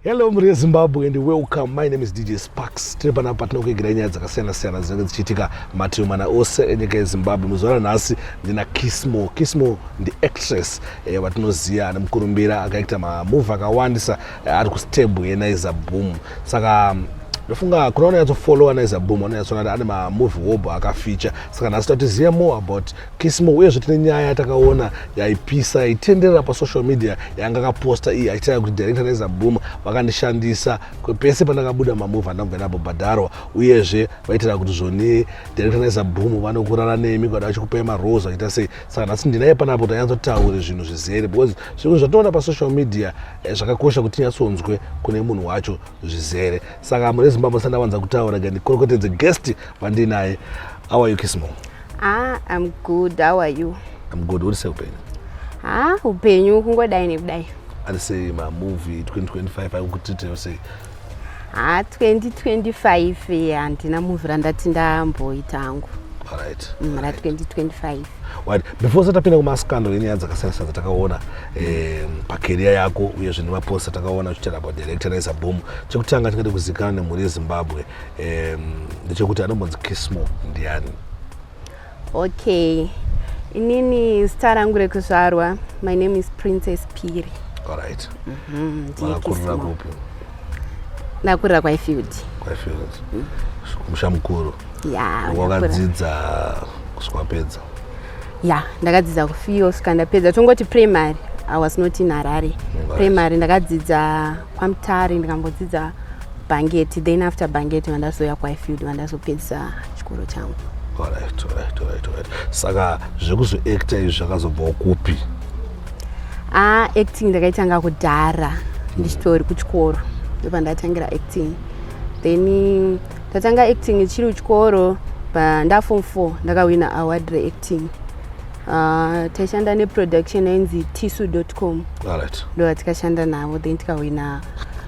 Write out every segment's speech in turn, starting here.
Hello mhuri yeZimbabwe and welcome. My name is DJ Sparks. Tiri panapa patinokuigirai nyaya dzakasiyana-siyana dzinenge dzichiitika mativi mana ose enyika yeZimbabwe. Muzuva ranhasi ndina Kismo. Kismo ndiactress vatinoziva ane mukurumbira, akaita mamovie akawandisa, ari kustable yeNaiza Boom. Saka ndofunga kuna vanonyatsofollowa Naiza Boom vanonyatsoona kuti ane mamovie wobho akaficha. Saka nhasi tatiziva more about Kismo. Uyezve tine nyaya yatakaona yaipisa, yaitenderera pasocial media, yanga akaposta iye achitaura kuti director Naiza Boom vakandishandisa pese pandakabuda mamovie, andambva ndambobhadharwa. Uyezve vaitira kuti zvoni director Naiza Boom vanokurara nemi kana vachikupai maroles, vachiita sei. Saka nhasi ndinaye panapo kuti anyatsotaure zvinhu zvizere, because zvinhu zvatinoona pasocial media zvakakosha kuti tinyatsonzwe kune munhu wacho zvizere. Saka mune Zimbabwe, sandawanza kutaura, gandikorokotedze guest vandinaye. How are you, Kismo? Ah, I'm good. How are you? I'm good. Uri sei upenyu? Ah, upenyu kungodai nekudai. Ari sei mamovie 2025 aikutitewo sei? Ah, 2025 handina movie randati ndamboita hangu. Ra 2025. Right. Before satapinda kumascandal enyaya dzakasiyana siyana dzatakaona pacareer yako, uyezve nemapost atakaona uchitaura about director Naiza Boom, chekutanga chingade kuzivikanwa nemhuri yeZimbabwe ndechekuti anombonzi Kismo ndiani? Okay. Inini zita rangu rekuzvarwa, my name is Princess Piri. Alright. Ndiye Makakurira Kismo. kupi? Ndakurira kwaIfield. KwaField, kumusha mukuru? Ya. Ndakura. Wakadzidza kusvika wapedza? Ya, ndakadzidza kuFiyo kusvika ndapedza. Tongoti primary, I was not in Harare. Primary ndakadzidza kwaMutare, ndikambodzidza Bhangeti, then after Bhangeti vandazoya kwaIfield, vandazopedzisa chikoro changu. Alright. Saka zvekuzoacta izvi zvakazobvawo kupi? Ah, acting ndakaitanga kudhara ndichitori kuchikoro, ndopandatangira acting. Then ndatanga acting ichiri kuchikoro, nda form 4 ndakawina award reacting. Taishanda neproduction yainzi tisu.com. Ndo tikashanda navo, then tikawina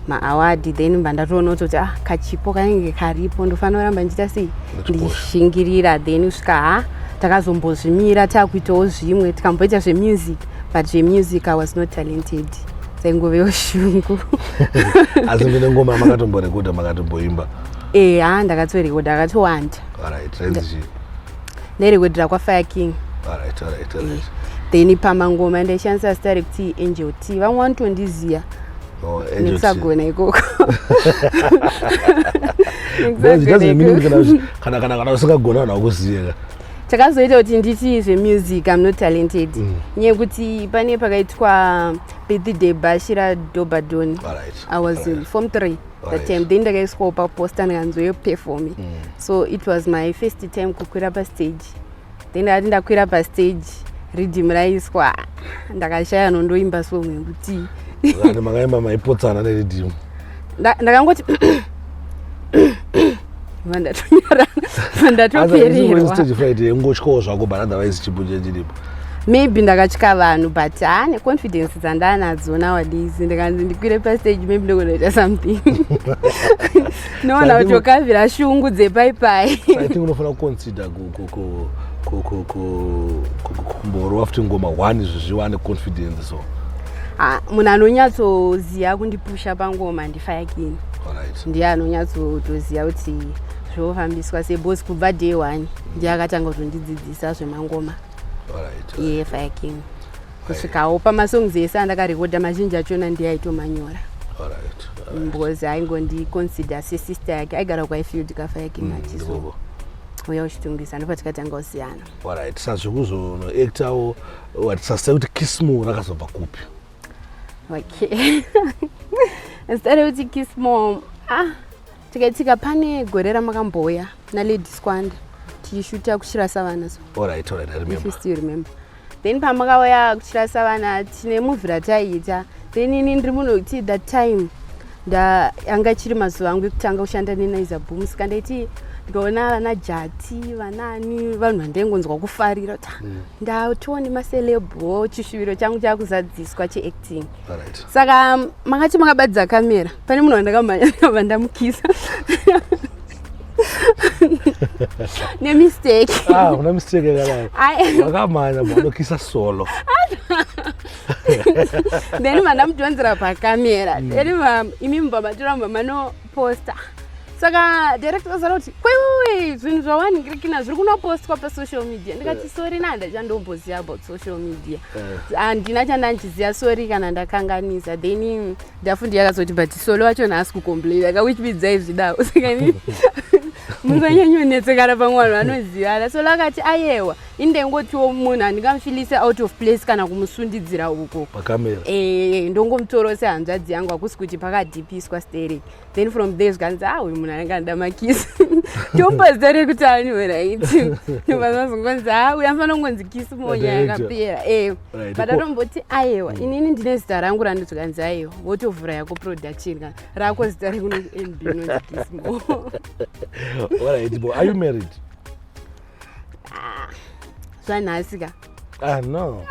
maaward. Then mba ndatoona kutoti, ah, kachipo kanenge karipo, ndofanira kuramba ndichiita sei? Ndichipusha. Ndichishingirira. Then kusvika, ha, takazombozvimira, taakuitawo zvimwe, tikamboita zvemusic, but zvemusic I was not talented, dzaingovewo shungu. Asi mune ngoma yamakatomborekodha, makatomboimba? E, ha, ndakatorekodha akatowanda. Alright, rainzi chii? Ndairekodhera kwaFire King. Alright. Then pamangoma ndaishandisa zita rekuti Angel T. Vamwe vanotondiziya. Oh, Angel T. Nekusagona ikoko. Because it doesn't mean kana usingagona, vanhu vakuziva. Chakazoita kuti nditi zvemusic I'm not talented, nyaya yekuti pane pakaitwa birthday bash raDobadon. I was in form 3 that time. Then ndakaiswawo paposter, ndikanzoyoperforme. So it was my first time kukwira pastage. Then ndakati ndakwira pastage, riddim raiswa, ndakashaya nondoimba song yekuti Vanhu makaimba maipotsana neriddim? Ndakangoti vandatonyarara, vandatopererwa. Stage fright yengotyawo zvako, but otherwise chipo chechiripo. Maybe ndakatya vanhu, but ha, neconfidence dzandanadzo nowadays, ndikanzi ndikwire pastage, maybe ndogonoita something. Noona kuti wakavhira shungu dzepaipai. I think unofanira kuconsider kumborova futi ngoma one, zvezviwane confidence so. Ah, munhu anonyatsoziva kundipusha pangoma ndiFire King. Ndiye anonyatsotoziva kuti zvofambiswa sebos. Kubva day one ndiye akatanga kutondidzidzisa zvemangoma. Iye Fire King, kusvikawo pamasongs ese andakarekodha, mazhinji achona ndiye aitomanyora. Because aingondiconsider sesister yake. Aigara kwaIfield kaFire King, achizo Ndikoko. Uya uchitungisa, ndopatikatanga kusiyana. Alright, sazvekuzonoactawo, sasai kuti Kismo rakazobva kupi? Okay, zita rekuti Kismo, ah, tikaitika pane gore ramakambouya naLady Squanda tichishuta kuChirasa Vana so. Alright, I If you remember. still remember. Then pamakauya kuChirasa Vana, tine movie rataiita. Then ini ndiri munhu wekuti that time anga chiri mazuva angu ekutanga kushanda neNaiza Boom. Saka ndaiti ndikaona vana Jati, vanani, vanhu vandaingonzwa kufarira kuti, "Ah, ndatoo nemacelebwo, chishuviro changu chakuzadziswa cheacting." Saka makati makabatidza kamera, pane munhu wandakamhanya, ndakabva ndamukisa. Nemistake. Ah, una mistake yakadai. Wakamhanya wanokisa Solo. Then mandamudhonzera pakamera. Then imi mubva matora mubva manoposta. Saka director azara kuti kweiwe zvinhu zvawanhingirikina zviri kunopostwa pasocial media. Ndikati sorry, nanda chandomboziva about social media, handina chandandichiziva, sorry kana ndakanganisa. Then ndafundi yakazoti, but Solo wacho nhasi kucomplain aka, which means aizvidawo. Saka ini musanyanyonetsekana, pamwe vanhu vanozivana. Solo akati ayewa, indengotiwo munhu handingamufilise out of place kana kumusundidzira uko pakamera. Ndongomutoro sehanzvadzi yangu, hakusi kuti pakadhipiswa sterek. Then from there zvikanzi, ah, uyu munhu anenge anoda makisi, tomupa zita rekuti ani? Right, ndobva ah, uyu anofanira kungonzi Kismo, nyaya yakapera. But atomboti aiwa, inini ndine zita rangu randozvikanzi aiwa, wotovhura yako production kana rako zita rekuno nb inonzi Kismo. Alright, but are you married? Zvanhasi ka? Ah, no,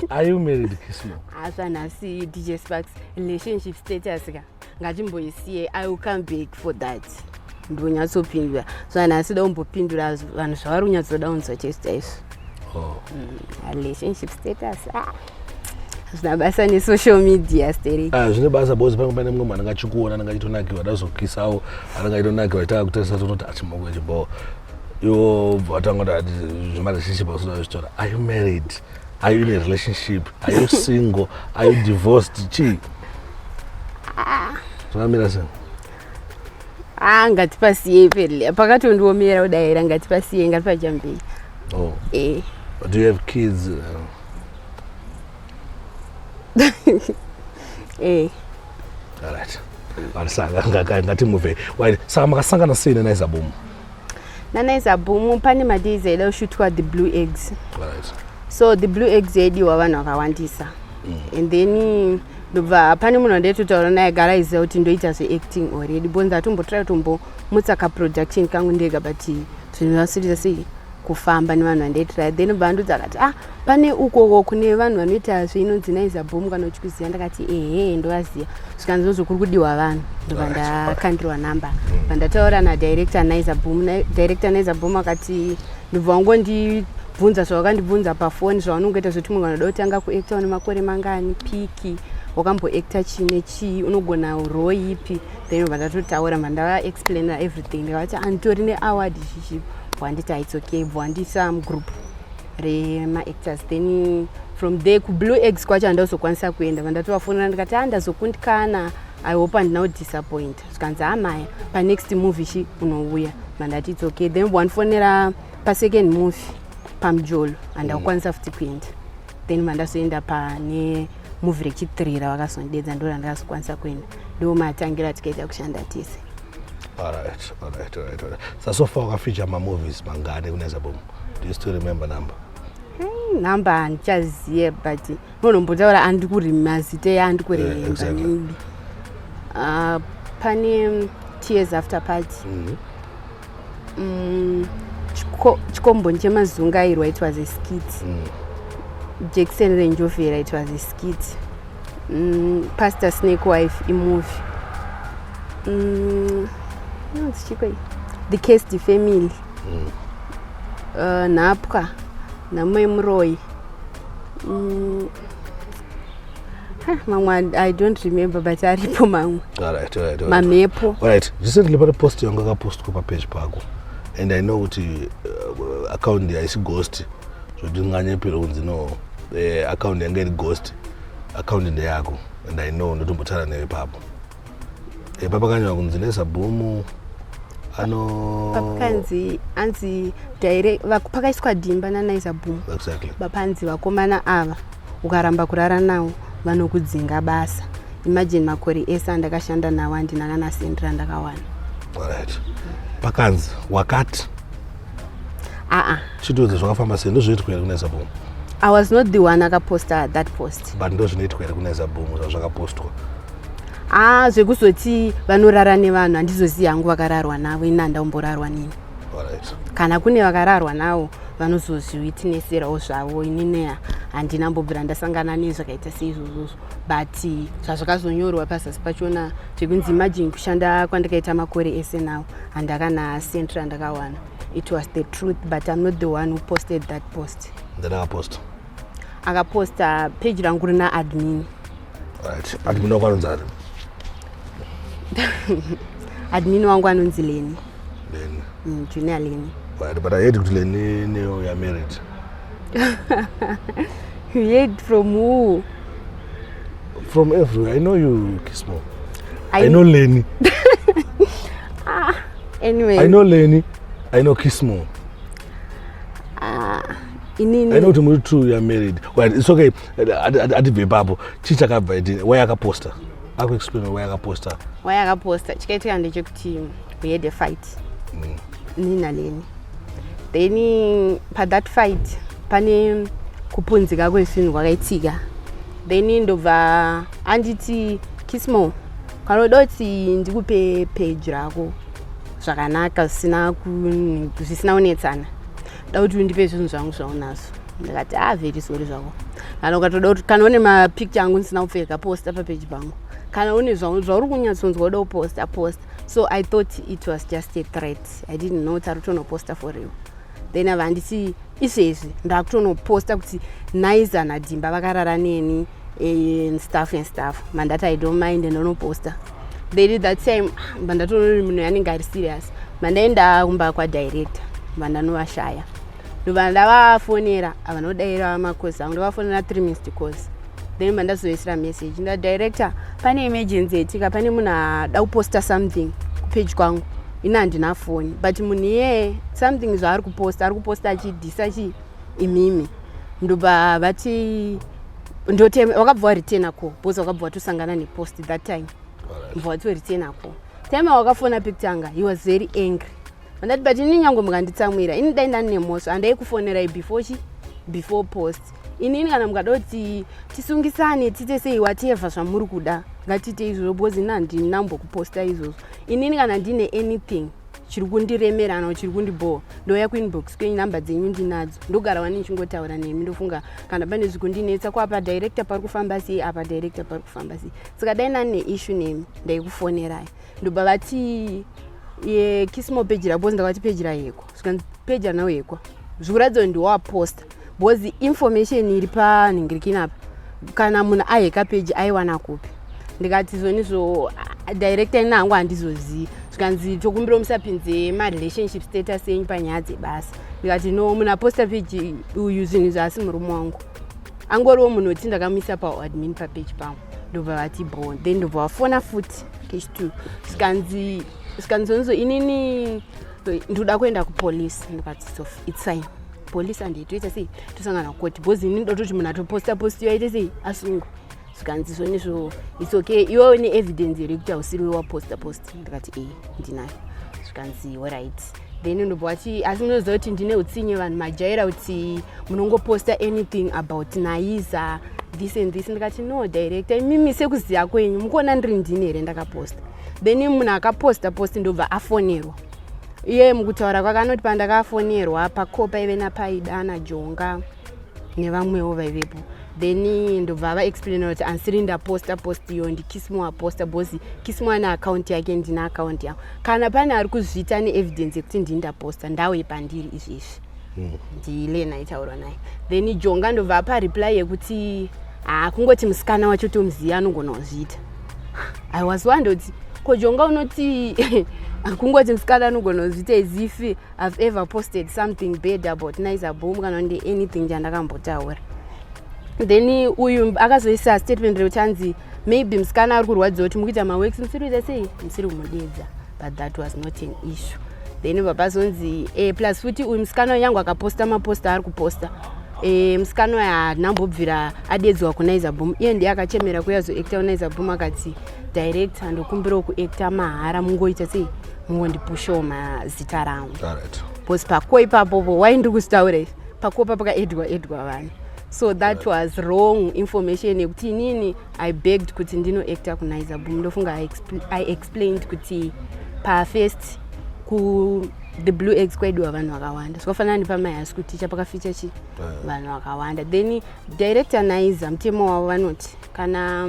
are you married, Kismo? Ah, zvanhasi, DJ Sparks, relationship status ka ngatimboisiye. I will come back for that, ndonyatsopindura. Zvanhasi da kumbopindura vanhu zvavari kunyatsoda kunzwa chaizvo chaizvo. Oh. Relationship status, ah, zvina basa nesocial media sterek. Ah, zvine basa because pange pane mumwe munhu anenge achikuona, anenge achitonakiwa, dazokisawo, anenge achitonakirwa, achitanga kutarisa, tonoti achimoko chibho, iwo bva watanga kuti zvemarelationship ausoda kuzvitora. Are you married? Are you in a relationship? Are you single? Are you divorced? Chii zvakamira sei? Ah, ngatipasiyei pele pakatondiomera kudayira, ngatipasiyei, ngatipajambei. Oh. Eh. Do you have kids? Eh. Alright. Saka ngatimove. Right, saka makasangana sei naNaiza Boom? NaNaiza Boom pane madays aida kushutwa The Blue Eggs. Alright. So The Blue Eggs yaidiwa vanhu vakawandisa, and then ndobva pane munhu wandaitotaura naye agara aiziva kuti ndoita zveacting already, because ndatombotry kutombomutsa kaproduction kangu ndega, but zvinhu zvasirisa sei kufamba nevanhu vandaitry. Then bva ndudza akati, ah, pane ukoko kune vanhu vanoita zveinonzi Naiza Boom, kana uchikuziva. Ndakati ehe, ndovaziva. Zvikanzi ndozvokuri kudiwa vanhu. Ndobva ndakandirwa namba, bva ndataura nadirector Naiza Boom. Director Naiza Boom akati, ndobva wangondibvunza zvawakandibvunza pafoni, zvaunongoita zvoti munhu anoda kutanga kuacta une makore mangani, piki wakamboacta chii nechii, unogona role ipi. Then bva ndatotaura, bva ndavaexplaina everything. Ndikavati anditori neaward chichi, bva it's okay, bva wandisa mugroup remaactors. Then from there kuBlue Eggs kwacho handazokwanisa kuenda. Vandatovafonera ndikati, a, ndazokundikana, I hope handina kudisappoint. Zvikanzi, hamaya, panext movie chi unouya. Mandati it's okay. Then wandifonera pasecond movie paMujolo, handakukwanisa futi kuenda. Then mandazoenda pane movie rechi3 ravakazondidedza, ndo randakazokwanisa kuenda, ndo matangira tikaita kushanda tese. Alright. So far wakafeature mamovies mangani kuNaiza Boom? Do you still remember number? Nhamba handichaziye, but unombotaura andikuri mazita eandikuremba. Maybe pane Tears After Party, Chikomboni Chemazungairwa, it was a skit. Jackson Renjovhera, it was a skit. Pastor Snake Wife imovie. Inonzi chiko iyi? The Cased Family. Nhapwa, Nhamo Yemuroyi. Mamwe I don't remember, but aripo mamwe. Alright. Mamhepo. Alright. Recently pane post yangu yakapostwa papage pako, and I know kuti account haisi ghost, zvoti nganyepere kunzi no, account yanga iri ghost, account ndeyako, and I know ndotombotaura newe ipapo. Papakanyorwa kunzi Naiza Boom ano Pakanzi anzi direct pakaiswa dhimba naNaiza Boom. Bapanzi vakomana ava ukaramba kurara navo vanokudzinga basa. Imagine, makore ese andakashanda nawo handina kana sendi randakawana. Alright. Pakanzi wakati Aa. Chitodzi zvakafamba sei? Ndozvinoitwa here kuNaiza Boom? I was not the one akaposta that post. But ndozvinoitwa here kuNaiza Boom zvakapostwa? A, zvekuzoti vanorara nevanhu handizozivi hangu. Vakararwa navo, ini handaumborarwa nini. Kana kune vakararwa navo. Vanozozviwitneserawo zvavo. Inini handina mbobvira ndasangana nezvakaita seizvozvozvo, but zvazvakazonyorwa pazasi pachona zvekunzi, imagine kushanda kwandakaita makore ese, nawo handakana cent randakawana. It was the truth, but I'm not the one who posted that post. Then akaposta? Akaposta, page rangu rina admin. Right, admin wako anonzi ani? Admin wangu anonzi Leni. Leni. Junior Leni. Right, but I heard kuti Leni neo you are married. You heard from who? From everywhere. I know you, Kismo. I know Leni. Anyway. I know Leni, I know Kismo. Inini I know kuti muri two, you are married. Well, it's okay. Atibve ipapo. Chii chakabva iti why akaposta? Akuexplain why akaposta. Why akaposta, chikaitika ndechekuti we had a fight nina Leni. Then pathat fight pane kupunzika kwezvinhu kwakaitika. Then ndobva anditi, "Kismo, kana uda kuti ndikupe page rako zvakanaka, zvisina kunetsana, da kuti undipe zvinhu zvangu zvaunazvo." Ndikati, "Ah, very sorry zvako. Kana ukatoda kuti, kana une mapicture angu ndisina kupfeka, posta papeji pangu. Kana une zvauri kunyatsonzwa uda kuposta, posta." So I thought it was just a threat. I didn't know kuti ari kutonoposta for real. Then ava handiti izvezvi ndakutonoposta kuti Naiza naDhimba vakarara neni and stuff and stuff. Mandati, "I don't mind, ndonoposta." Then that time mandatoona munhu anenge ari serious. Mandaenda kumba kwadirector, mandanovashaya. Ndobva ndavafonera, havanodaira macalls angu. Ndavafonera 3 missed calls. Then mandazoisira message ndadirector, "Pane emergency yetika, pane munhu ada kuposta something kupage kwangu. Ini handina foni, but munhu iyeye something zvaari kuposta, ari kuposta achidhisa chi imimi." Ndobva vati wakabva wareturna call, because wakabva watosangana nepost that time. Ndobva watoreturna call. Time awakafona pekutanga, he was very angry. Andati, "But ini nyange mukanditsamwira, ini dai ndani nemhosva, handaikufonerai before chi before post. Inini kana mukada kuti tisungisane, tiite sei, whatever zvamuri kuda, ngatiite izvozvo, because ini handinambokuposta izvozvo. Inini kana ndine anything chiri kundiremera kana chiri kundibhowa, ndouya kuinbox kwenyu. Namba dzenyu ndinadzo, ndogara wani ndichingotaura nemi. Ndofunga kana pane zvikundinetsa, kwapa director pari kufamba sei, apa director pari kufamba sei. Saka dai ndani neissue nemi, ndaikufonerai." Ndobva vati, "Ye, Kismo, page rako." Ndakati, "Page rahekwa." Zvikanzi, "Page ranaohekwa, zvikuratidza kuti ndiwaposta, because information iri panhingirikini apa, kana munhu aheka page aiwana kupi?" Ndikati, "Zvonizvo, director, ina hangu handizozivi." Zvikanzi, "Tokumbira musapinze marelationship status enyu panyaya dzebasa." Ndikati, "No, munhu aposta page uyu zvinhu zvaasi murume wangu, angoriwo munhu wekuti ndakamuisa paadmin papage pangu." Ndobva vati bo. Then ndobva vafona futi kechi2. Zvikanzi, "Zonzo inini ndoda kuenda kupolisi." Ndikati, "So it's fine, polisi handitoita sei, tosangana kukoti, because ini ndototi munhu atoposta post iyo aite sei, asungwe." Zvikanzi, "Zvonizvo, it's okay. Iwewe neevidence here kuti hausiri waposta post?" Ndikati, "E, ndinayo." Zvikanzi, "Alright." Then ndobva wati, "Asi munoziva kuti ndine utsinye, vanhu majaira kuti munongoposta anything about Naiza, this and this." Ndikati, "No, director, imimi sekuziva kwenyu, mukuona ndiri ndini here ndakaposta?" Then munhu akaposta post ndobva afonerwa. Iye mukutaura kwake anoti pandakafonerwa pako paive naPaida naJonga nevamwewo vaivepo. Then ndobva vaexplaina kuti ansiri ndaposta post iyo, ndiKismo aposta, because Kismo ane akaunti yake, ndine akaunti yangu. Kana pane ari kuzviita neevidence yekuti ndini ndaposta, ndawe pandiri izvezvi. NdiLena aitaurwa naye. Then Jonga ndobva apa reply yekuti, "Haa, kungoti musikana wacho tomuziva, anogona kuzviita." I was wonder kuti ko Jonga unoti kungoti musikana anogona kuzviita, as if I've ever posted something bad about Naiza Boom kana ndi anything chandakambotaura. Then uyu akazoisa statement rekuti anzi maybe musikana ari kurwadziwa kuti mukuita maworks, musiri kuita sei, musiri kumudedza, but that was not an issue. Then vapazonzi plus futi uyu musikana nyange akaposta maposta ari kuposta, musikana uyu haanambobvira adedzwa kuNaiza Boom. Iye ndiye akachemera kuyazoacta kuNaiza Boom, akati, "Director, ndokumbirawo kuacta mahara, mungoita sei, mungondipushawo mazita rangu." Because pako ipapopo, wai ndiri kuzvitaura izvi, pakopa pakaedwa edwa vanhu. So that was wrong information yekuti inini I begged kuti ndinoacta kuNaiza Boom. Ndofunga I explained kuti pafirst Ku The Blue X kwaidiwa vanhu vakawanda, zvakafanana nepamai School Teacher pakafeature chi vanhu vakawanda. Then director Naiza, mutemo wavo vanoti kana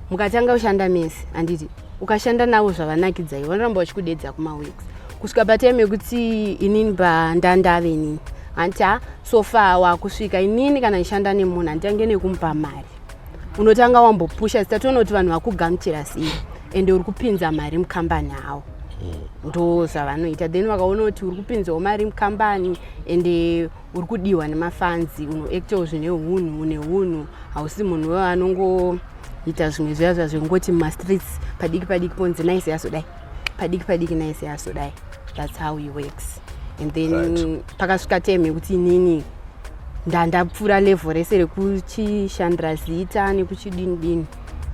mukatanga kushanda mese, handiti, ukashanda navo zvavanakidzai, vanoramba vachikudedza kumaweeks kusvika patime yekuti inini pandandave inini hanti ha, so far wakusvika inini kana ndishanda nemunhu, handitange nekumupa mari. Unotanga wambopusha zita, toona kuti vanhu vakugamuchira sei, ende uri kupinza mari mukambani avo. Ndo zvavanoita. Then vakaona kuti uri kupinzawo mari mukambani, ende uri kudiwa nemafans, unoactawo zvine unhu, une unhu, hausi munhu weanongoita zvimwe zviya zva zvengoti mumastreets padiki padiki ponzi Naiza yazodai, padiki padiki Naiza yazodai. That's how he works. And then pakasvika time yekuti inini ndandapfuura level rese rekuchishandira zita nekuchidini dini.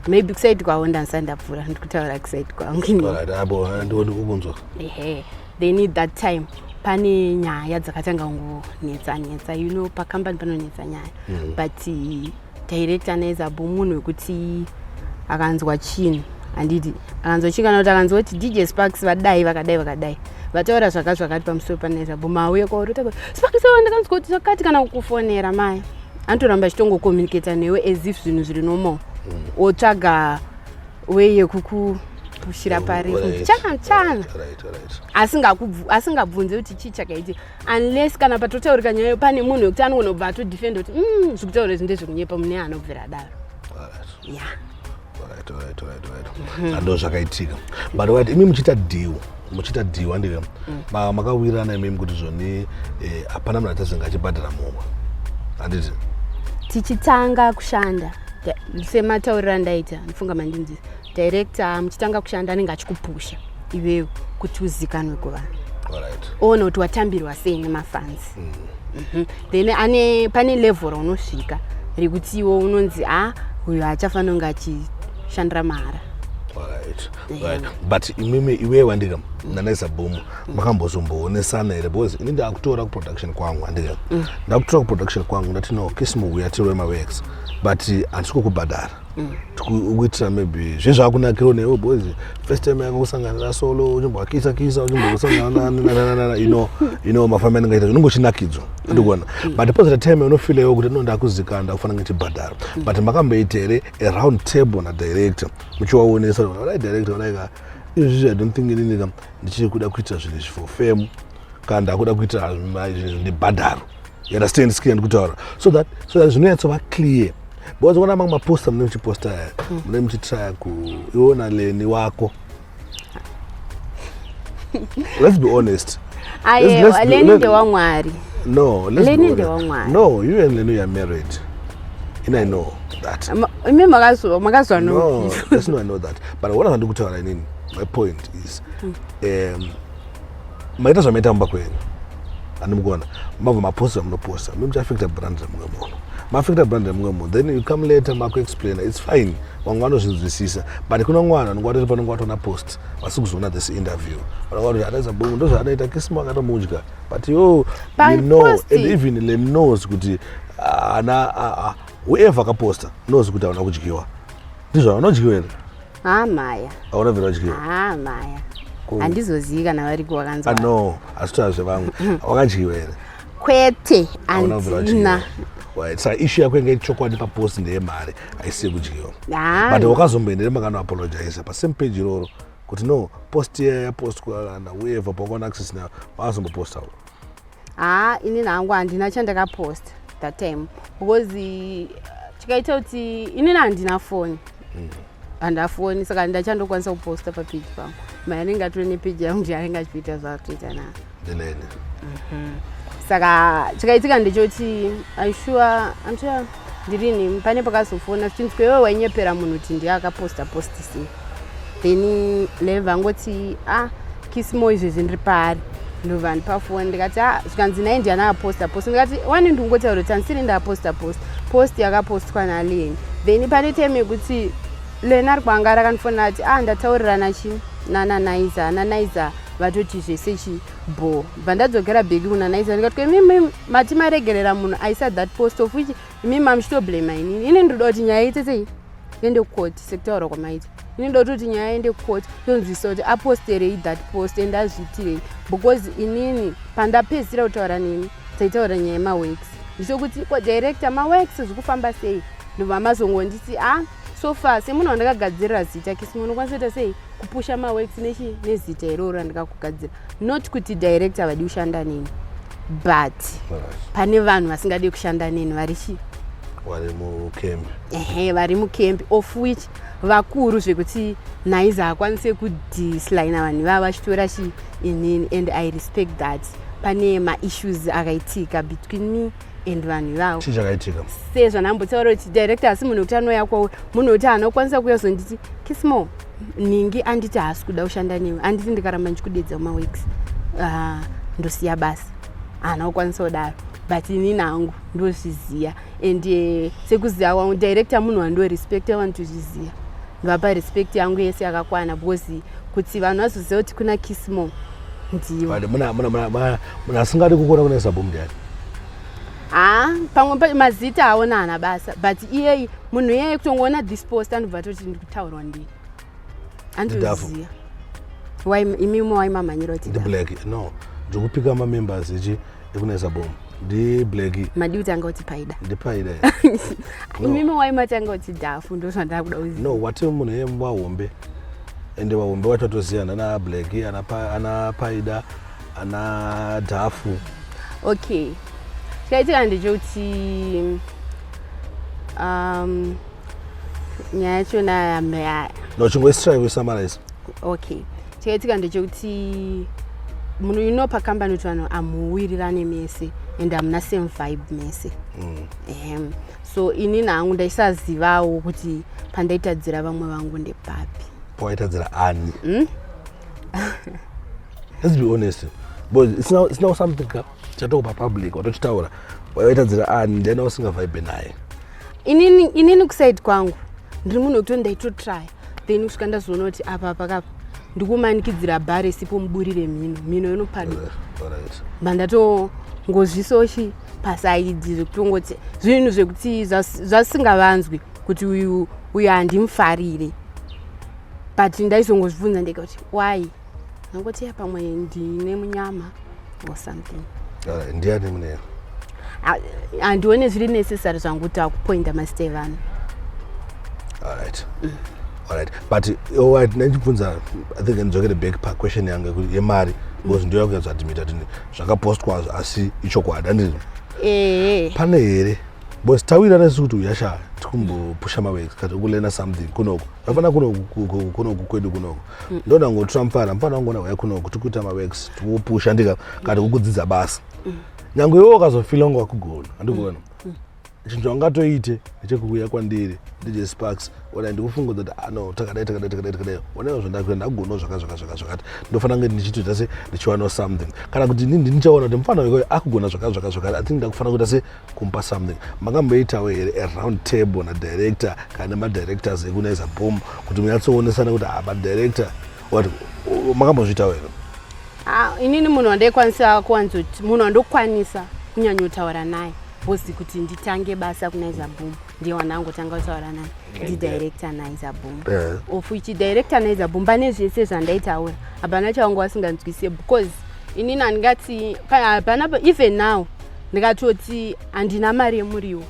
Maybe kuside kwavo ndandisati ndapfuura, ndikutaura kuside kwangu inini. Alright, abo ndiwo ndikukunzwa. Ehe, then that time pane nyaya dzakatanga kungonetsa netsa, pakambani panonetsa nyaya. But director Naiza Boom munhu wekuti akanzwa chinhu, handiti, akanzwa chinhu kana kuti akanzwa kuti DJ Sparks vadai, vakadai, vakadai, vataura zvakati zvakati pamusoro paNaiza Boom, auye kwauri oti, "Sparks, awa ndakanzwa kuti zvakati," kana kukufonera maya, anotoramba achitongokommunicata newe as if zvinhu zviri normal, otsvaga way yekukupushira pari chana chana. Asingabvunze kuti chii chakaitika, unless kana patotaurika nyaya pane munhu wekuti anogona kubva atodefenda kuti zviri kutaura izvi ndezvekunyepa," mune anobvira adaro. Ya. Right. Ndo zvakaitika. But right, imi muchiita deal, handika, makawirirana imimi kuti zvoni hapana munhu achazenge achibhadhara mumwe, handiti? Tichitanga kushanda, sematauriro andaita, ndifunga mandinzisa, director muchitanga kushanda anenge achikupusha iwewe kuti uzikanwe kuvanhu, oona kuti watambirwa sei nemafans. Then ane pane level raunosvika rekuti iwo unonzi a uyu haachafanira kunge achishandira mahara. Right. But imimi, iwewe, handika, naNaiza Boom makambozomboonesana here? Because ini ndakutora kuproduction kwangu, handika, ndakutora kuproduction kwangu, ndati, "No, Kismo, uya tirove maworks, but handisi kukubhadhara." Ukuitira maybe zvezvakunakiro newe, because first time yako kusangana nasolo, uchimbowakisa kisa, uchimbosangana, mafambi anenge aita, unenge uchinakidzwa, andikuona. But pozita time unofeelawo kuti no, ndakuzikana, ndakufanira ndichibhadhara. But makamboita here a round table nadirector muchiwaonesa, "Alright director, like izvizvi I don't think inini ka ndichiri kuda kuita zvinhu izvi for fame, kana ndakuda kuita zvinhu ndibhadharo"? You understand skill ndikutaura? So that zvinonyatsova clear, because ona mamwe maposta mune muchiposta aya, mune muchitrya kuiona Leni wako. Let's be honest. Ayewa, Leni ndewamwari. No, let's be Leni honest. ndewamwari. No, you and Leni, you are married and I know that. Imi makazwa? No. No. Let's no, I know that, but what ndikutaura inini, my point is maita zvamaita mumba kwenyu, handimukuona mabva maposta zvamunoposta, mi muchiafecta brand remumwe munhu, maafecta brand remumwe munhu. Then you come later makuexplaina, it's fine, vamwe vanozvinzwisisa. But kuna mwana anonge watori panonge watoona post, vasi kuzoona this interview, vanonge watoti aNaiza Boom ndo zvaanoita, Kismo akatomudya. But yo, you know, and even Len knows kuti ana whoever akaposta knows kuti hauna kudyiwa. Ndizvo, haunodyiwa here? Hamaya. Hauna bvira wadyiwa? Hamaya, handizozivi kana variko vakanzwa. Ah, no, asi zvevamwe, wakadyiwa here? Kwete. Hauna bvira handina. wadyiwa. Right, saka issue yako inge chokwadi papost ndeyemari, haisi yekudyiwa. Ah, But wakazomboendere makanoapologiza pasame page iroro kuti no, post iya yapostwa kana whoever pawakaona access nayo, makazombopostawo? Ha, inini hangu handina chandakaposta that time, because chikaita kuti inini handina foni, handina foni, saka ndachandokwanisa kuposta papeji pangu. Mai anenge atori nepeji yangu, ndiye anenge achiita zvaatoita nayo. Ndileni. Saka chikaitika ndechoti I'm sure ndirini pane pakazofona zvichinzi, "Iwewe wainyepera munhu kuti ndiye akaposta post sei?" Then leva angoti, "Ah, Kismo, izvezvi ndiri paari." Ndobva ndipafoni ndikati, "Ah," zvikanzi, "Nai ndiani akaposta post?" Ndikati, "Wani ndingotaura kuti handisiri ndaposta post, post yakapostwa naLeni." Then pane time yekuti Leni ari kwanga rakandifonera ati, "Ah, ndataurirana chi nanaNaiza, naNaiza vatoti zvese chi bo." Bva ndadzokera back kuna Naiza ndikati, "Imimi mati maregerera munhu aisa that post, of which imi mamuchitoblama inini. Ini ndinoda kuti nyaya iite sei, iende kukoti sekutaura kwamaita." Ini ndototi nyaya ende court, tonzwisa kuti aposterei that post and azviitirei, because inini pandapedzisira kutaura nemi, taitaura nyaya yemaworks, ndichokuti ko director, maworks zvikufamba sei? Ndobva mazongonditi, "A, ah, so far semunhu wandakagadzirira zita, Kismo, unokwanisa kuita sei kupusha maworks nechi nezita iroro randakakugadzira." Not kuti director vadi kushanda neni, but pane vanhu vasingadi kushanda neni vari chi Vari mucamp. Ehe, vari mucamp, of which vakuru zvekuti Naiza akwanise kudislina vanhu ivava vachitora chi inini, and I respect that. Pane maissues akaitika between me and vanhu ivavo. Chii chakaitika? Sezvanambotaura kuti director asi munhu wekuti anouya kwauri, munhu wekuti haana kukwanisa kuuya zonditi, "Kismo, ningi anditi haasi kuda kushanda newe, anditi ndikaramba ndichikudedza mumaweeks ndosiya basa." Haana kukwanisa kudaro, but inini hangu ndozviziva and sekuziva kwangu director, munhu wandorespecta, vanotozviziva, ndovapa respect yangu yese yakakwana, because kuti vanhu vazoziva kuti kuna Kismo ndiwo. But munhu asingadi kukuona kuna Naiza Boom ndiani? Ha, pamwe mazita aona haana basa, but iyei, munhu iyeye kutongoona this post anobva toti ndikutaurwa ndini. Ndidhafu. Andoziva. Imimi waimamhanyira kuti Ndiblack. No, ndikupika mamembers echi ekuNaiza Boom, ndiblack. Madi kutanga kuti Paida. Ndipaida. No. Imimi waimatanga kuti Dhafu, ndo zvandakuda kuziva. No, wati munhu iye wahombe, ende vahombe vacho vatoziyana, ana Black, ana Paida, ana Dhafu. Okay, chikaitika ndechekuti nyaya yachona yamba No, chingoisitrai kuisummarize. Okay, chikaitika ndechekuti munhu ino pakambani kuti vanhu hamuwirirane mese and hamuna same vibe mese. Ehem, so inini hangu ndaisazivawo kuti pandaitadzira vamwe vangu ndepapi. Pawaitadzira ani? Let's be honest, because it's now something ka chatokupa public, watochitaura. Waitadzira ani? Ndiani usingavhaibhe naye? Inini kuside kwangu ndiri munhu wekuti ndaitotry, then kusvika ndazoona kuti apa pakapa ndikumanikidzira bhari isipo muburire mhino, mhino inopaduka. Mbandatongozvisochi paside zvekutongoti zvinhu zvekuti zvasingavanzwi kuti uyu uyu handimufarire, but ndaizongozvibvunza ndega kuti why, nangoti ya pamwe ndine munyama or something. Alright, ndiani munero? Handione zviri necessary zvangu kuti akupoinda mazita evanhu. Alright, but alright, ndachibvunza, I think ndidzokere back paquestion yangu yemari, because ndiyo yakunyatsoadmita kuti zvakapostwa asi ichokwadi, handiti? Ehe. Pane here, because tawirana isu kuti uyasha tikumbopusha maworks kati ukulena something kunoku, zvafana kunoku, kunoku kwedu kunoku, ndoda ngotora mufana, mufana wangu uya kunoku, tikuita maworks, tikupusha ndika kati kukudzidza basa. Nyange iwe ukazofila unge wakugona, handikuona chinhu chaungatoite ndechekuuya kwandiri, DJ Sparks, ona ndikufunga kuti, ah, no, takadai, takadai, takadai, takadai, onewo zvandakuita, ndakugonawo zvaka zvaka zvaka zvakati, ndofanira kunge ndichitoita se ndichiwanawo something, kana kuti inini ndichaona kuti mufana weko akugona zvaka zvaka zvakati, I think ndakufanira kuita se kumupa something. Makamboitawo here a round table nadirector kana nemadirectors ekuNaiza Boom kuti munyatsoonesana kuti, ah, madirector what? Makambozviitawo here? Ah, inini munhu wandaikwanisa kuwanzoti, munhu wandokwanisa kunyanyotaura naye, because kuti nditange basa kuNaiza Boom, ndiye wandangotanga kutaura naye, ndidirector Naiza Boom. Of which director Naiza Boom, pane zvese zvandaitaura hapana chavangu vasinganzwise, because inini handingati hapana. Even now ndikatoti handina mari yemuriwo,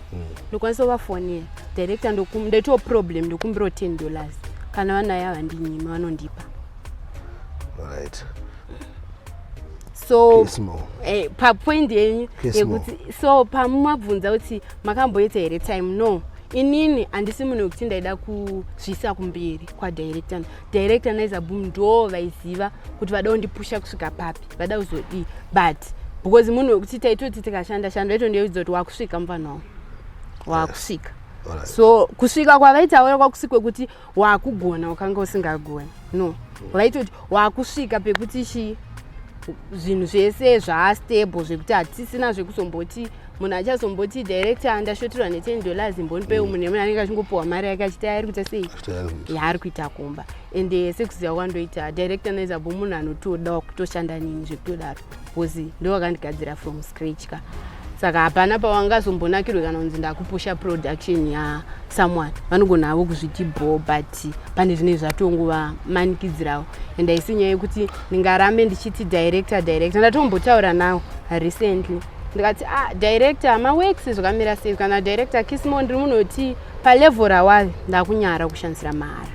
ndokwanisa kuvafonera director, ndaitawo problem, ndokumbirawo $10, kana vanayo havandinyima, vanondipa. So Kismo. Papoint yenyu Kismo. yekuti, so pamabvunza kuti makamboita here time, no, inini handisi munhu wekuti ndaida kuzviisa kumberi kwadirector. Director Naiza Boom ndo vaiziva kuti vada kundipusha kusvika papi, vada kuzodii, but because munhu wekuti taitoti tikashanda shanda, vaitondiudza kuti wakusvika mufana wangu, wakusvika. So kusvika kwavaitaura kwakusi kwekuti wakugona wakanga usingagoni, no, vaitoti wakusvika pekuti chi zvinhu zvese zvaastable, zvekuti hatisina zvekuzomboti munhu achazomboti, "Director, ndashoterwa ne$10, mbonipei." Munhu emunhu anenge achingopiwa mari yake achiti ari kuita sei, yaari kuita kumba. Ende sekuziva kwandoita director Naiza Boom, munhu anotoda kutoshanda nini zvekutodaro, because ndo vakandigadzira from scratch ka. Saka hapana pawangazombonakirwe kana kunzi ndakupusha production yasomeone. Vanogona havo kuzviti bho, but pane zvinenge zvatongovamanikidzirawo. And haisi nyaya yekuti ndingarambe ndichiti director, director. Ndatombotaura nawo recently, ndikati, "Ah, director, maworks zvakamira sei?" Kana director Kismo, ndiri munoti palevel rawave, ndakunyara kushandisira mahara.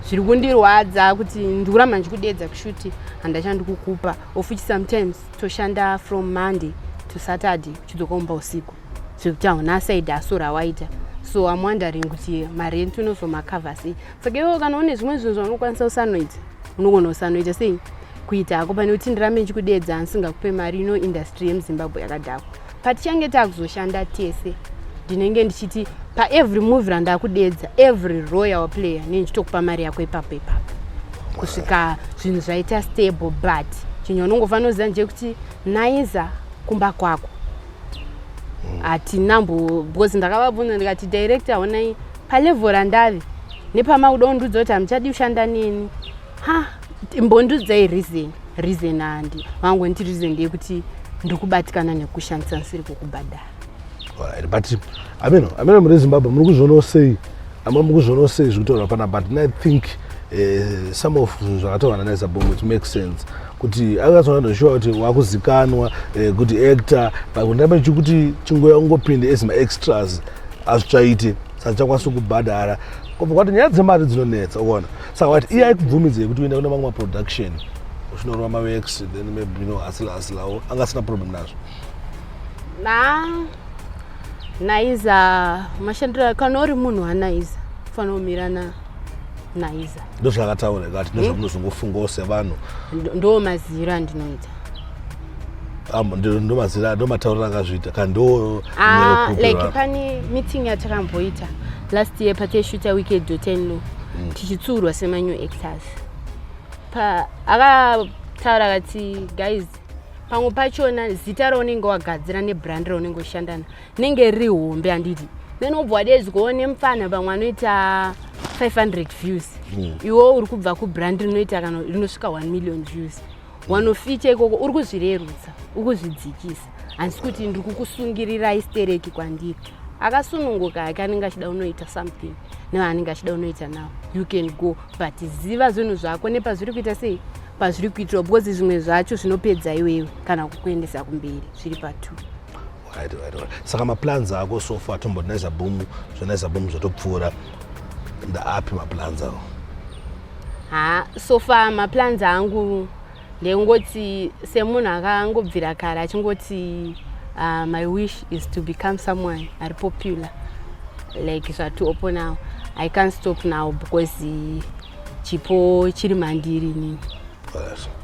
Zviri kundirwadza kuti ndikuramba ndichikudedza kushoot, handachandikukupa, of which sometimes toshanda from Monday to Saturday, uchidzoka kumba usiku, zvekuti hauna side hustle rawaita. So I'm wondering kuti marent unozomacover sei. Saka iwo kana une zvimwe zvinhu zvaunokwanisa usanoita, unogona usanoita sei kuita hako, pane kuti ndirambe ndichikudedza ndisingakupe mari. Ino industry yemuZimbabwe yakadhakwa. Patichange takuzoshanda tese, ndinenge ndichiti paevery movie randakudedza, every role player, nendichitokupa mari yako ipapo ipapo kusvika zvinhu zvaita stable. But chinhu unongofanira kuziva ndechekuti Naiza kumba kwako hatinambo, because ndakavabvunza ndikati, "Director, honai palevel randave nepamakuda kundiudza kuti hamuchadi kushanda neni, ha, mbondiudzai reason." Reason handi vangonditi reason ndeyekuti ndikubatikana nekushandisa ndisiri kukubhadhara. Alright, but I mean, muri Zimbabwe muri kuzvionawo sei? Ama muri kuzvionawo sei zviri kutaurwa pana? But I think some of zvinhu zvakataurwa naNaiza Boom, it makes sense kuti akazona ndoshuwa kuti wakuzikanwa kuti actor, but kundamba chikuti chingoya ungopinde as maextras hazvichaiti, saka chakwanisa kubhadhara kubva kwati nyaya dzemari dzinonetsa, ukaona. Saka wati iye aikubvumidzei kuti uende kune mamwe maproduction uchinorova maworks, then maybe hustle hustlewo, anga asina problem nazvo? Na Naiza mashandiro, kana uri munhu waNaiza, ufanira kumira naNaiza. Ndozvakataura kati ndozvamunozongofungawo sevanhu. Ndo maziviro andinoita. Ndo mazira, ndo matauriro akazviita kana ndo Ah, like pane meeting yatakamboita last year pataishuta Wicked Daughter-in-Law, tichitsurwa semanew actors, pa akataura akati, "Guys, pamwe pachona zita raunenge wagadzira nebrand raunenge uchishandana rinenge riri hombe, handiti? Then wobva wadedzwawo nemufana pamwe anoita 500 views. Iwo uri kubva kubrand rinoita kana rinosvika 1 million views, wanoficha ikoko, uri kuzvirerutsa, uri kuzvidzikisa. Handisi kuti ndiri kukusungirirai stereki kwandiri." Akasununguka hake, anenge achida unoita something nevaanenge achida unoita nawo, you can go, but ziva zvinhu zvako nepazviri kuita sei, pazviri kuitirwa, because zvimwe zvacho zvinopedza iwewe kana kukuendesa kumberi zviri patwo. Right. Saka maplans ako so far, tomboti Naiza Boom, zvaNaiza Boom zvatopfuura, ndaapi maplans ako? Ha, so far maplans angu ndengoti semunhu akangobvira kare achingoti my wish is to become someone ari popular like zvatopo now. I can't stop now because chipo chiri mandiri inini.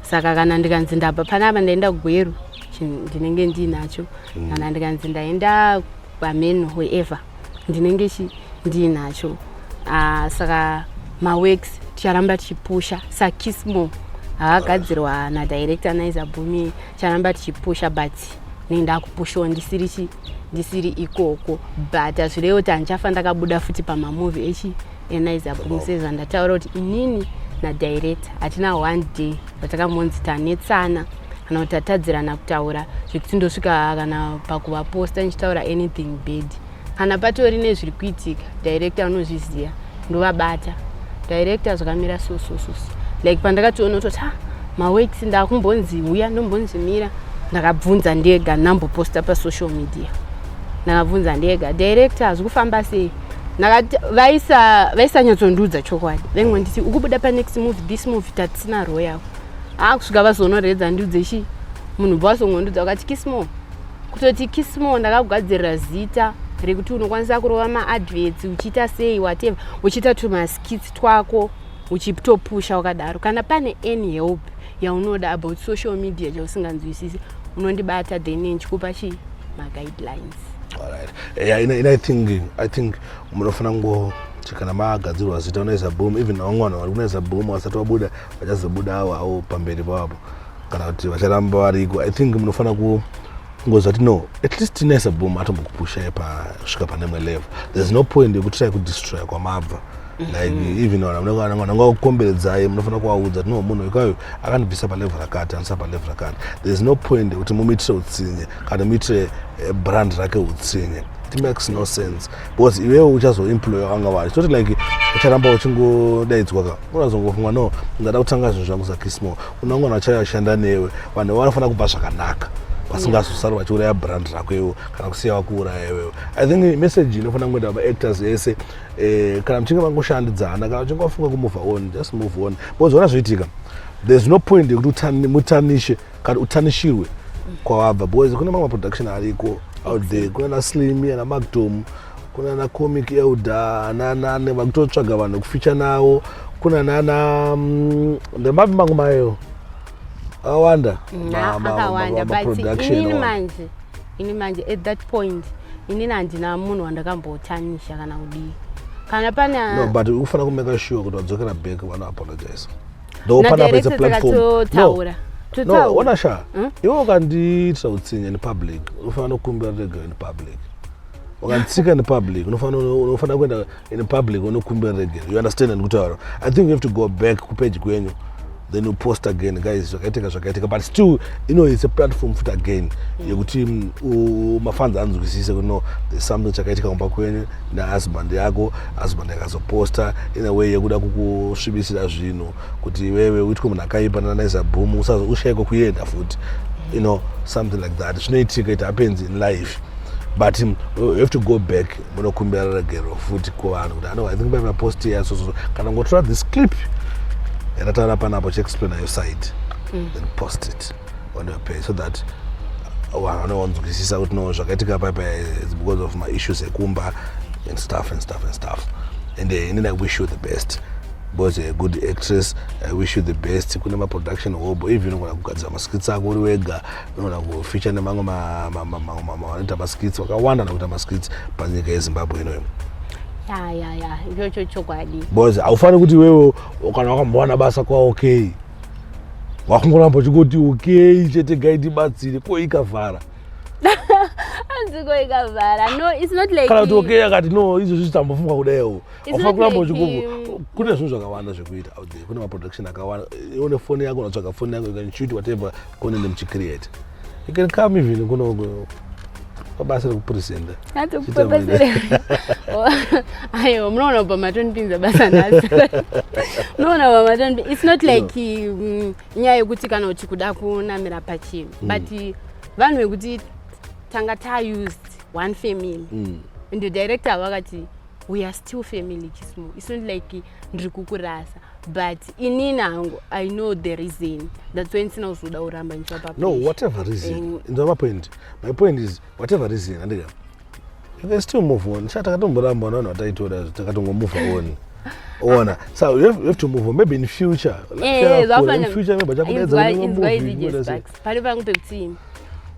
Saka kana ndikanzi ndabva panapa ndaenda Gweru, ndinenge ndiinacho. Kana ndikanzi ndaenda pameno, wherever, ndinenge ndiinacho. Saka maworks ticharamba tichipusha saKismo akagadzirwa nadirector Naiza Bumi, ticharamba tichipusha, but nenda kupushawo ndisiri chi ndisiri ikoko. But hazvirevo kuti handichafa ndakabuda futi pamamovie echi eNaiza Boom, sezvandataura kuti inini nadirector hatina one day vatakambonzi tanetsana kana kuti tatadzirana kutaura zvekuti ndosvika kana pakuvaposta ndichitaura anything bad. Kana patori nezviri kuitika, director anozviziva, ndovabata, "Director, zvakamira so so so so." Like pandakatoona kutoti ha, maworks ndakumbonzi uya, ndombonzi mira, ndakabvunza ndega, ndamboposta pasocial media, ndakabvunza ndega, "Director, hazvi kufamba sei?" Ndakati vaisa vaisanyatsondiudza chokwadi, vaingonditi ukubuda panext movie, this movie tatisina role yako. A, kusvika vazonoredza ndiudze chi munhu bva wazongondiudza vakati, "Kismo, kutoti Kismo, ndakakugadzirira zita rekuti unokwanisa kurova maadverts, uchiita sei, whatever, uchiita tumaskits twako, uchitopusha wakadaro. Kana pane any help yaunoda about social media chausinganzwisisi, unondibata, then ndichikupa chi maguidelines." Alright. Yeah, in I think munofanira kungoti kana magadzirwa zita uNaiza Boom, even vamwe vanhu vari kuNaiza Boom vasati vabuda, vachazobuda avo avo pamberi pavapo, kana kuti vacharamba variko, I think munofanira kungoziva kuti no, at least Naiza Boom atombokupusha pasvika pane imwe level. There's no point yekutry kudestroya kwamabva. Like even vanhu vanenge vakukomberedzai, munofanira kuvaudza kuti, "No, munhu wekayo akandibvisa palevel rakati, andisa palevel rakati." There is no point yekuti mumuitire utsinye kana muitire brand rake utsinye. It makes no sense because iwewe uchazoemploya vanga vanhu. It's not like ucharamba uchingodaidzwa ka. Unazongofunga, "No, ndada kutanga zvinhu zvangu saKismo." Unangwana vachashanda newe, vanhu vanofanira kubva zvakanaka, vasingazosari vachiuraya brand rako iwo kana kusiya vakuuraya iwewe. I think message inofanira kungoenda maactors ese, kana muchinge mangoshandidzana, kana uchinge wafunga kumove on, just move on, because ona zvoitika, there's no point yekuti mutanishe kana utanishirwe kwawabva, because kune mamwe production ariko out there. Kuna naSlimy, ana Magdom, kuna na Comic Elder, ananane vakutotsvaga vanhu vekufeature navo, kuna nana ndemapi mamwe mayo akawanda. Akawanda, but Ma-production inini akawanda. Manje, ini manje at that point, inini handina munhu wandakambotanisha kana kudii, kana pane. No, but ufanira kumake sure kuti wadzokera back, vanoapologize though. Panapa it's a platform, no. Totaura. No, ona sha, iwe ukandiitira utsinye in public, unofanira kukumbira regero in public. Ukanditsika in public, unofanira kuenda in public unokumbira regero. You understand ndikutaura? I think you have to go back kupage kwenyu, then you post again, "Guys, zvakaitika zvakaitika." But still, it's a platform futi again yekuti mafans anzwisise kuti, no, there's something chakaitika kumba kwenyu nehusband yako. Husband yakazoposta in a way yekuda kukusvibisira zvinhu kuti iwewe uitwe munhu akaipa naNaiza Boom, ushayikwe kuenda futi, something like that. Zvinoitika, it happens in life, but you have to go back munokumbira regero futi kuvanhu kuti, ano, I think paipa post yasoso, kana ngotora this clip yatataura panapo, chiexplaina your side, then post it on your page so that vanhu vanonzwisisa kuti, no, zvakaitika paipa is because of my issues ekumba and stuff and stuff and stuff. And inini I wish you the best because you're a good actress. I wish you the best. Kune maproduction hobo, even unogona kugadzira maskits ako uri wega, unogona kufeature nemamwe vanoita maskits vakawanda nakuita maskits panyika yeZimbabwe inoyo. Ya, ichocho chokwadi. Because haufaniri kuti iwewe kana wakambowana basa kwaOK, wakungoramba uchingoti OK chete, gaitibatsire ko ikavhara. Anziko ikavhara, no, it's not like Kana kuti OK akati, "No, izvozvi tambofunga kudaiwo." It's Haufaniri kuramba not like, uchingo kune zvinhu zvakawanda zvekuita out there. Kune maproduction akawanda. Une foni yako, unotsvaga foni yako, you can shoot whatever konende muchicreate. You can come even kuno pabasa rekupresenta. Aiwa, munoona kubva matondipinza basa nhasi, munoona kubva matondipi. It's not like nyaya yekuti kana kuti kuda kunamira pachinhu, but vanhu vekuti tanga taused one family, and the director vakati, "We are still family, Chismo. It's not like ndiri kukurasa." But inini hangu, I know the reason. That's why ndisina kuzoda kuramba ndichivapa No, pressure. whatever reason, ndo my point. My point is, whatever reason, andika, you can still move on. Sha, takatomboramba navanhu vataitora, takatongomove on. Ona, so you have to move on. Maybe in future, Eh, in future maybe vachakudaidza kune Inzwa movie, izi, kunoita sei. Sparks, pane pangu pekuti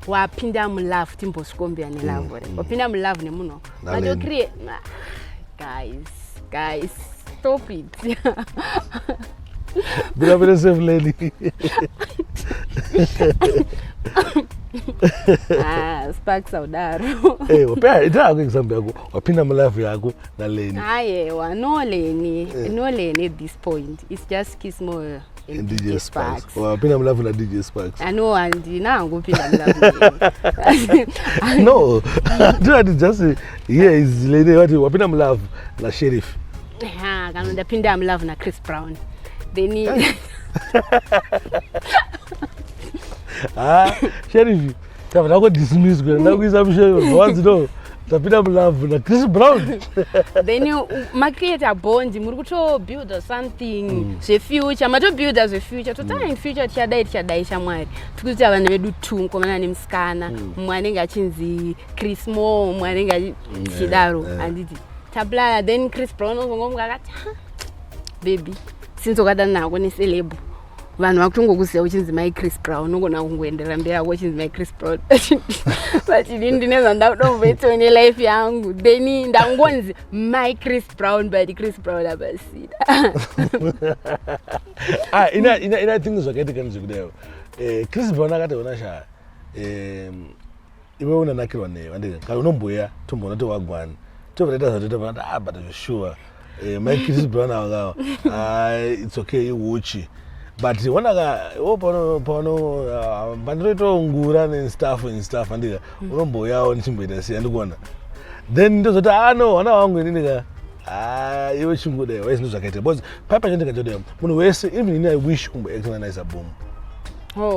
wapinda mulove, timbosvikombera nelove ore, wapinda mulove nemunhu Naleni. matocreate. Guys, guys, stop it. Bila vile safe lady. Ah, Sparks, audaro. Eh, wapea ita yako example yako, wapinda mulove yako naLeni. Ayewa, no Leni, no Leni. At this point it's just Kismo and And DJ DJ Sparks. Sparks. Wapinda mulove na DJ Sparks. Ano, handina hangu pinda mulove. No, ndinati just here is Leni, wati wapinda mulove na Sheriff. Kana ndapinda mulove naChris Brown, then Ah, Sheriff, tabva tangodismiss kuenda ndakuisa musheriff, wanzi, "No, ndapinda mulove naChris Brown." Then macreate a bond, muri kutobuilda something zvefuture, matobuilda zvefuture, totana in future tichadai, tichadai, shamwari, tikuti vanhu vedu two, mukomana nemusikana, mumwe anenge achinzi Chris Mo, mumwe anenge tichidaro, handiti taplana? Then Chris Brown ozongomuka akati, "Ha, baby, since wakadana nako neceleb, vanhu vakutongokuziva uchinzi mai Chris Brown, unogona kungoenderera mberi yako uchinzi mai Chris Brown, but inini ndine zvandakudomboitawo nelife yangu." Then ndangonzi mai Chris Brown, but Chris Brown apasina. Ah, ina think zvakaitika ndezvekudaio. Chris Brown akati, "Ona sha, iwe unanakirwa newe, andika kana unomboya tomboona towagwani, tobva taita zvatoita." Vanati, "Ah, but sure, Mai Chris Brown ava ah, it's okay, iuchi, but onaka iwo pano pano ah, pandinoitawo ngura nestuff and stuff, handika unombouyawo ndichimboita sei, andikuona, then ndozoti, ah no, wana wangu inini ka, ah, iwe chingodai waizi ndozvakaita, because pai pacho ndikachodai munhu wese, even ini I wish kumboacta naNaiza Boom.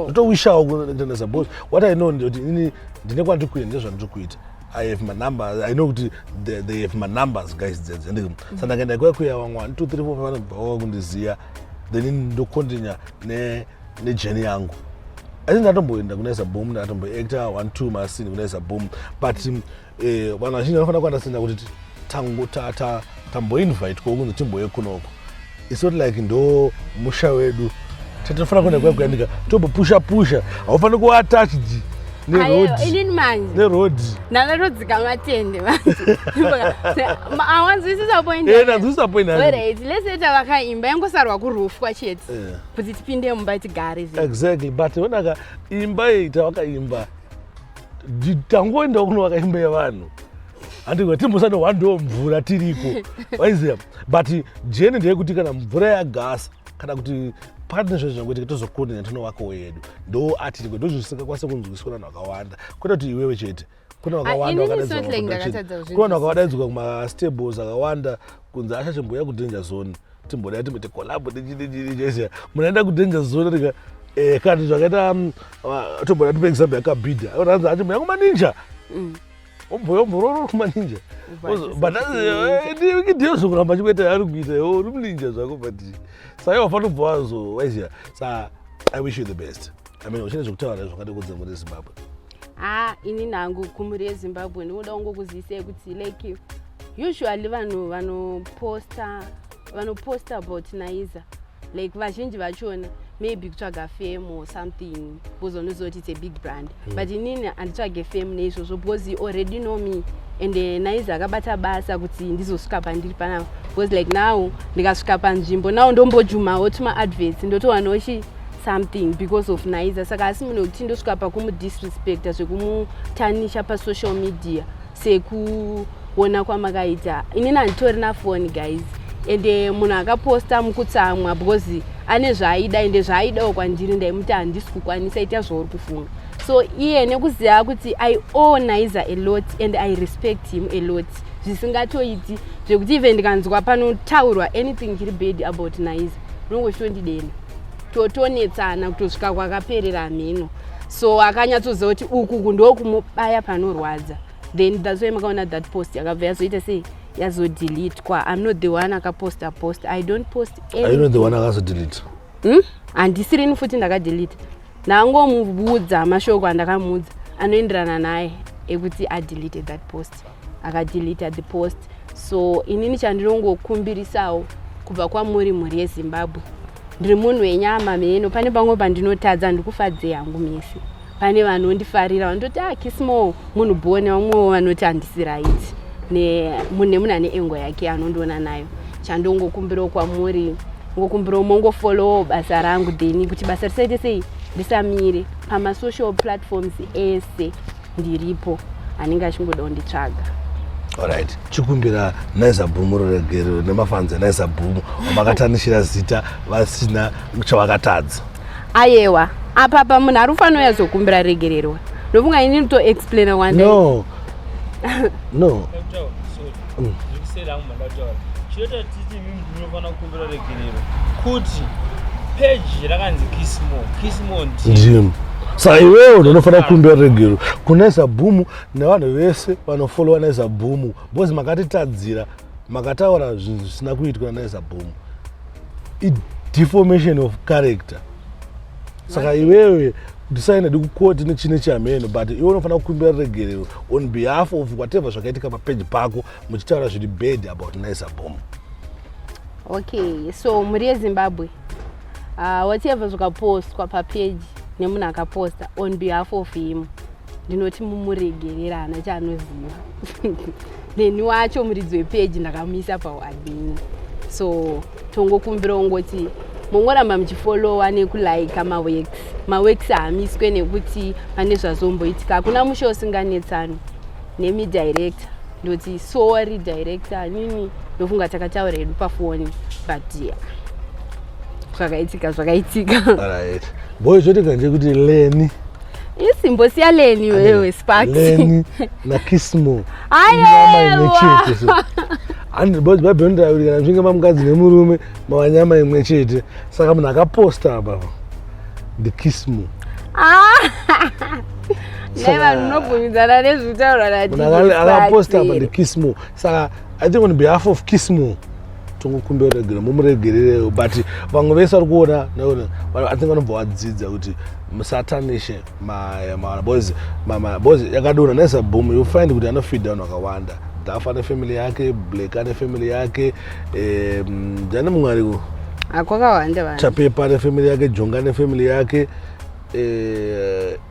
Ndotowishawo kuacta Naiza, because what I know ndekuti inini ndine kwandiri kuenda, ndezvandiri kuita. I have my numbers. I know kuti they have my numbers, guys dzedze ndika. Saka ndakaenda kuya kuya vamwe 1 2 3 4 5 vanobva vakundiziya, then ndocontinue nejourney yangu. I think ndatomboenda kuNaiza Boom, ndatomboacta 1 2 masini kuNaiza Boom, but vanhu vazhinji vanofanira kuunderstanda kuti tamboinvitwa kunzi timboye kunoko. It's not like ndo musha wedu, tatofanira kuenda kuya kuya tombopusha pusha. Haufaniri kuva attached neroad. Inini manje neroad. Ndakatodzika matende manje, awanzwisisa point? Ndanzwisisa point. Alright, let's say tavakaimba yangosarwa kurufwa chete kuti tipinde mumba tigare zve. Exactly, but onaka imba iyi tavakaimba, tangoendawo kunovaka imba yevanhu, handika timbosati hwandiwo mvura tiriko, waiziva? But journey ndeyekuti kana mvura yagasa kana kuti pakati nezvezvo zvinongoitika, tozokonena tinovakawo yedu. Ndo atiriko, ndo zvisingakwanisa kunzwiswa navanhu vakawanda, kwete kuti iwewe chete, kune vakawanda. Inini it's not like ndakatadza. Kune vanhu vakadaidzwa kumastables akawanda kunzi achachimboya kuDanger Zone, timboda timboite collabo nechinechinechiziya. Munhu aenda kuDanger Zone tika kana zvakaita tomboda tipe example yakabhidha, anzi achimboya kumaninja, omboya kumaninja, but ndiyo zvokuramba chikuita ari kuita uri muninja zvako, but saka iwe wafanira kubva wazo, waiziya? Sa I wish you the best. I mean, uchine zvekutaura zvakadi kudza muri Zimbabwe? Ha, ini nhangu kumhuri yeZimbabwe ndinoda kungokuzisai kuti like usually vanhu vanoposta about Naiza, like vazhinji vachona maybe kutsvaga fame or something, because vanoziva kuti it's a big brand. But inini handitsvage fame neizvozvo, because you already know me and Naiza akabata basa kuti ndizosvika pandiri panapa, because like now ndikasvika panzvimbo now ndombojumawo tumaadverts, ndotowanawo chi something because of Naiza. Saka asi munhu wekuti ndosvika pakumudisrespecta zvekumutanisha pasocial media sekuona kwamakaita, inini handitorina foni, guys. Ende munhu akaposta mukutsamwa because ane zvaaida, ende zvaaidawo kwandiri ndaimuti handisi kukwanisa, ita zvauri kufunga. So iye nekuziva kuti I owe Naiza a lot and I respect him a lot, zvisingatoiti zvekuti even ndikanzwa panotaurwa anything chiri bad about Naiza, unongochitondidena, totonetsana kutosvika kwakaperera mhino. So akanyatsoziva kuti uku ndokumubaya panorwadza. Then that's why makaona that post yakabva yazoita sei, yazodeletwa. I'm not the one akaposta post, I don't post. Are you not the one akazodelete? Handisirini futi ndakadeleta, ndangomuudza mashoko andakamuudza anoenderana naye ekuti adelete that post, akadeleta the post. So inini chandinongokumbirisawo kubva kwamuri, mhuri yeZimbabwe, ndiri munhu wenyama mheno, pane pamwe pandinotadza, ndikufadzei hangu mese. Pane vanondifarira vanototi, ah, Kismo munhu bhone, vamwewo vanoti handisi right. Munhu nemunhu ane engo yake anondiona nayo. Chandongokumbirawo kwamuri, ngokumbirawo mongofollowawo basa rangu, then kuti basa risaite sei, risamire. Pamasocial platforms ese ndiripo, anenge achingoda kunditsvaga. Alright, chikumbira Naiza Boom ruregerero nemafans eNaiza Boom vakatanishira zita vasina chavakatadza. Ayewa, apapa munhu ari kufanira uyazokumbira regererwa, ndofunga ini toexplaina wanda. No. Zvikuseri hangu mandataura, chinoita titi imimi munofanira kukumbira regerero kuti peji rakanzi Kismo, Kismo ndi Ndim, saka iwewe unofanira kukumbira regerero kuNaiza Boom nevanhu vese vanofollowa Naiza Boom, because makatitadzira, makataura zvinhu zvisina kuitwa naNaiza Boom. Idefamation of character. Saka iwewe ndisainedi kukoti nechine chameno, but iwe unofanira kukumbira regerero on behalf of whatever zvakaitika papeji pako muchitaura zviri bad about Naiza Boom. Okay, so mhuri yeZimbabwe, whatever zvakapostwa papeji nemunhu akaposta, on behalf of him ndinoti mumuregerera, hana chaanoziva. Neni wacho muridzi wepeji ndakamuisa pauadmin, so tongokumbirawo ngoti mongoramba muchifollowa nekulaika maworks. Maworks haamiswe nekuti pane zvazomboitika. Hakuna mushe usinganetsani. Nemi director ndoti sorry director, nini Ndofunga takataura hedu pafoni, but yeah, zvakaitika zvakaitika. Alright, boy, zvotika ndekuti Leni Isimbosiya Leni wewe, Sparks. Leni naKismo nyama imwe Aiwa. chete. So handi because Bhaibheri rinotaura kuti kana muchinge mamukadzi nemurume, mava nyama imwe chete. Saka munhu akaposta apa ndiKismo. Nei vanhu munobvumidzana nezvitaurwa? Munhu akaposta apa ndiKismo. Saka I think on behalf of Kismo, tongokumbira regero, mumuregererewo. But vamwe vese vari kuona naona, I think vanobva vadzidza kuti musatanishe boys yakadonha Naiza Boom. You find kuti anofeeda vanhu vakawanda. Dhafa nefamily yake, Black ane family yake, ndiani mumwe ariko? Akwakawanda vanhu. Chapepa ane family yake, Jonga ane family yake,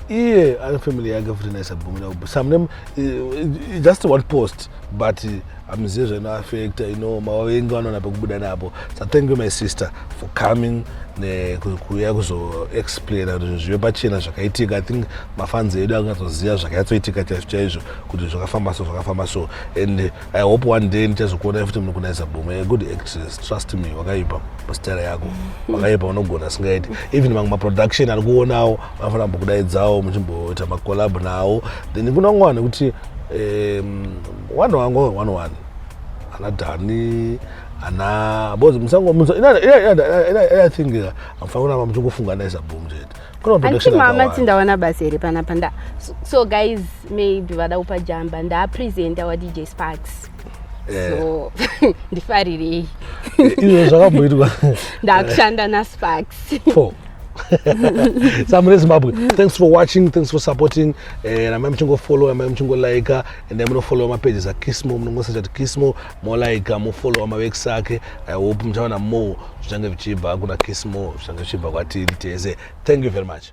iye ane family yake futi Naiza Boom. Some just one post, but hamuzive zvinoaffecta mavengi vanoona pekubuda napo. So thank you, my sister, for coming kuuya kuzoexplaina kuti zvinhu zvive pachena zvakaitika. I think mafans edu akanyatsoziva zvakanyatsoitika chaizvo chaizvo, kuti zvakafamba so, zvakafamba so. And I hope one day ndichazokuonai futi muri kuNaiza Boom. A good actress, trust me, wakaipa pastyle yako, wakaipa, unogona singaiti. Even mamwe maproduction ari kuonawo vanofanira kumbokudaidzawo, muchimboita macollab nawo. Then kuna vamwe vanhu nekuti one wangu one one ana Dhani ana because musango I think hamufanira kuramba muchingofunga Naiza Boom chete. Kuna Anti maproduction mama, akawanda. Tindawana basa here panapa? Nda so guys, maybe vada kupa jamba, ndapresenta waDJ Sparks. So ndifarirei. Izvo zvakamboitwa. Ndakushanda naSparks. Four. Samune Zimbabwe, thanks for watching, thanks for supporting. Ramai muchingofollow, ramai muchingolika, and then munofollowa mapages aKismo. Munongosearcha kuti Kismo, molika, mofollowa maworks ake. I hope muchaona more zvichange zvichibva kuna Kismo, zvichange zvichibva kwatiri tese. Thank you very much.